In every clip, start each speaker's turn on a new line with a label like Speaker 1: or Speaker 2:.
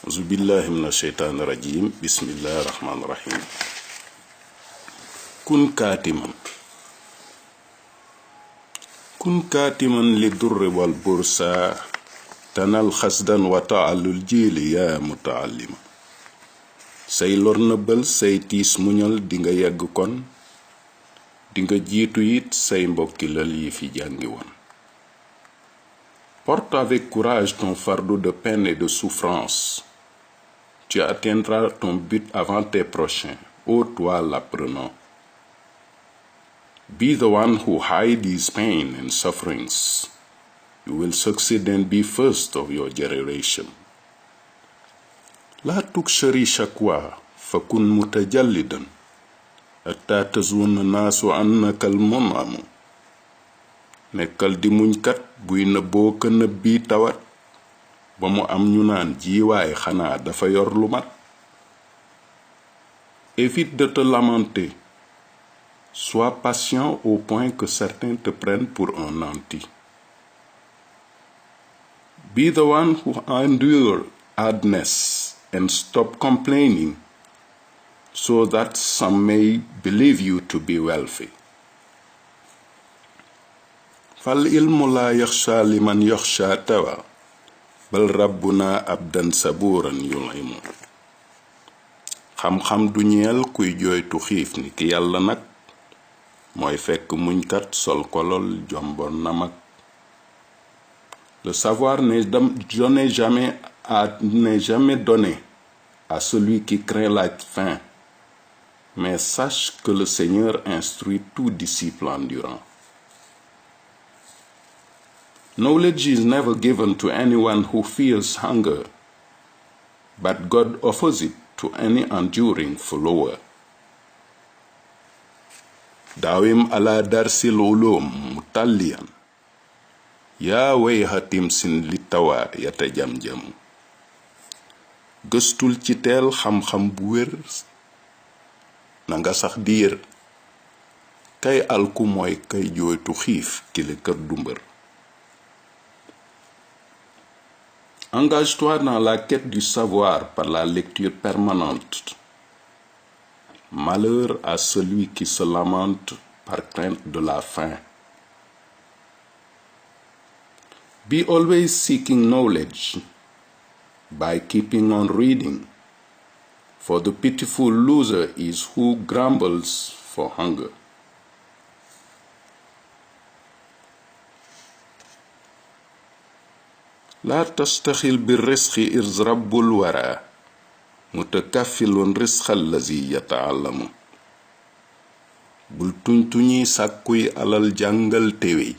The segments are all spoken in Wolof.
Speaker 1: أعوذ بالله من الشيطان الرجيم بسم الله الرحمن الرحيم كن كاتما للدر والبرصا تنال خسدا وتعل الجيل يا متعلم say lor nëbbal say tiis muñal dinga yegg kon dinga jiitu it say mbokki lal yi fi jàngi woon. Porte avec courage ton fardeau de peine et de souffrance. Tu atteindras ton but avant tes prochains, ô toi l'apprenant. Be the one who hides these pain and sufferings. You will succeed and be first of your generation. لا تكشري شكوى فكن متجلدا حتى تظن الناس أنك المنعم. nekkal di muñkat buy nëbboo ka nëbbi tawat ba mu am ñu naan jiwaay xanaa dafa yor lu mat. Évite de te lamenter. Sois patient au point que certains te prennent pour un nanti. Be the one who endure hardness and stop complaining so that some may believe you to be wealthy. فالعلم لا يخشى لمن يخشى توا بل ربنا أبدا صبورا يلعم. xam-xam du ñeel kuy jooytu xiif ni ki yàlla nag mooy fekk muñkat sol kolol jombon na mag. Le savoir n'est jamais donné à celui qui craint la faim, mais sache que le Seigneur instruit tout disciple endurant. Knowledge is never given to anyone who fears hunger, but God offers it to any enduring follower. Dawim ala darsil ulum mutalliyan yaa wayha timsin li tawa yatajamjamu. Gëstul ci teel xam-xam bu wér na nga sax diir kay alku mooy kay jooytu xiif kile kër du mbër. Engage-toi dans la quête du savoir par la lecture permanente. Malheur à celui qui se lamente par crainte de la faim. Be always seeking knowledge by keeping on reading, for the pitiful loser is who grumbles for hunger. لا تستخل بالرزق إذ رب الورى متكفل رزق الذي يتعلم. bul tuñ sàkkuy alal jàngal tewe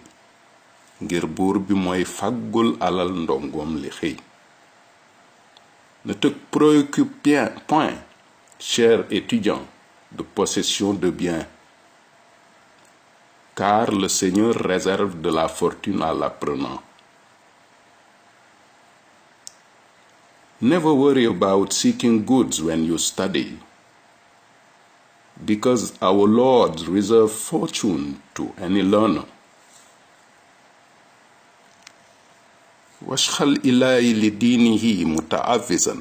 Speaker 1: ngir buur bi mooy faggul alal ndongoom li xëy. Ne te préoccupe point, cher étudiant, de possession de biens, car le Seigneur réserve de la fortune à l'apprenant. Never worry about seeking goods when you study, because our Lord reserves fortune to any learner. واشخل إلهي لدينه متعفزا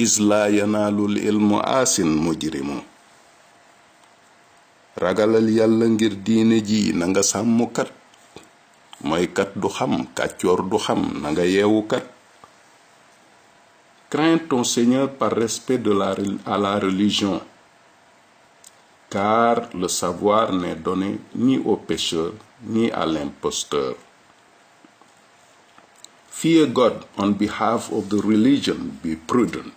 Speaker 1: إذ لا ينال العلم آس مجرم. ragalal yàlla ngir diine ji na nga sàmm kat mooy kat du xam kàccoor du xam na nga yeewu kat. Crains ton Seigneur par respect à la religion, car le savoir n'est donné ni au pécheur ni à l'imposteur. Fear God on behalf of the religion, be prudent,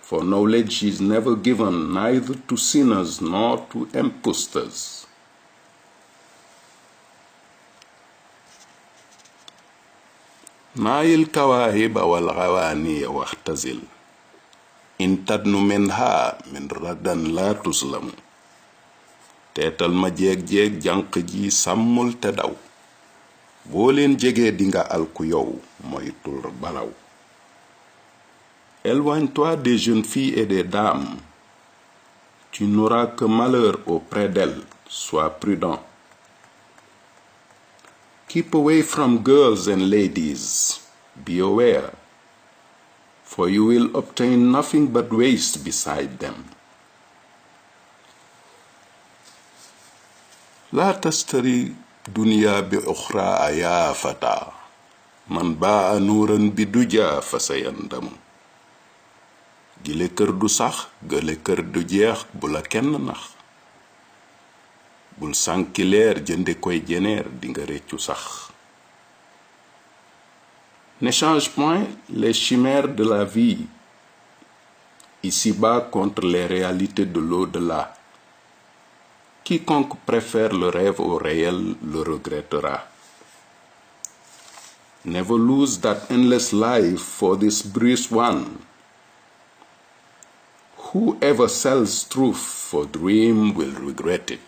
Speaker 1: for knowledge is never given neither to sinners nor to impostors. نايل كواهب والغواني واختزل إن تدن منها من ردا لا تسلم. teetal ma jeeg jànq ji sàmmul te daw boo leen jegee dinga alku yow moytul balaw. Éloigne-toi des jeunes filles et des dames, tu n'auras que malheur auprès d'elles, sois prudent. Keep away from girls and ladies, be aware. for you will obtain nothing but waste beside them. لا تشتري دنيا بأخرى يا فتى من باع نورا بدجى فسيندم. gile kër du sax gale kër du jeex bu la kenn nax. bul sànki leer jënde koy jeneer dinga réccu sax. N'échange point les chimères de la vie ici-bas contre les réalités de l'au-delà. Quiconque préfère le rêve au réel le regrettera. Never lose that endless life for this brief one. Whoever sells truth for dream will regret it.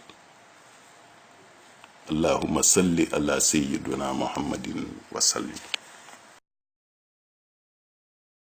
Speaker 1: Allahumma salli ala sayyidina Muhammadin wa sallim.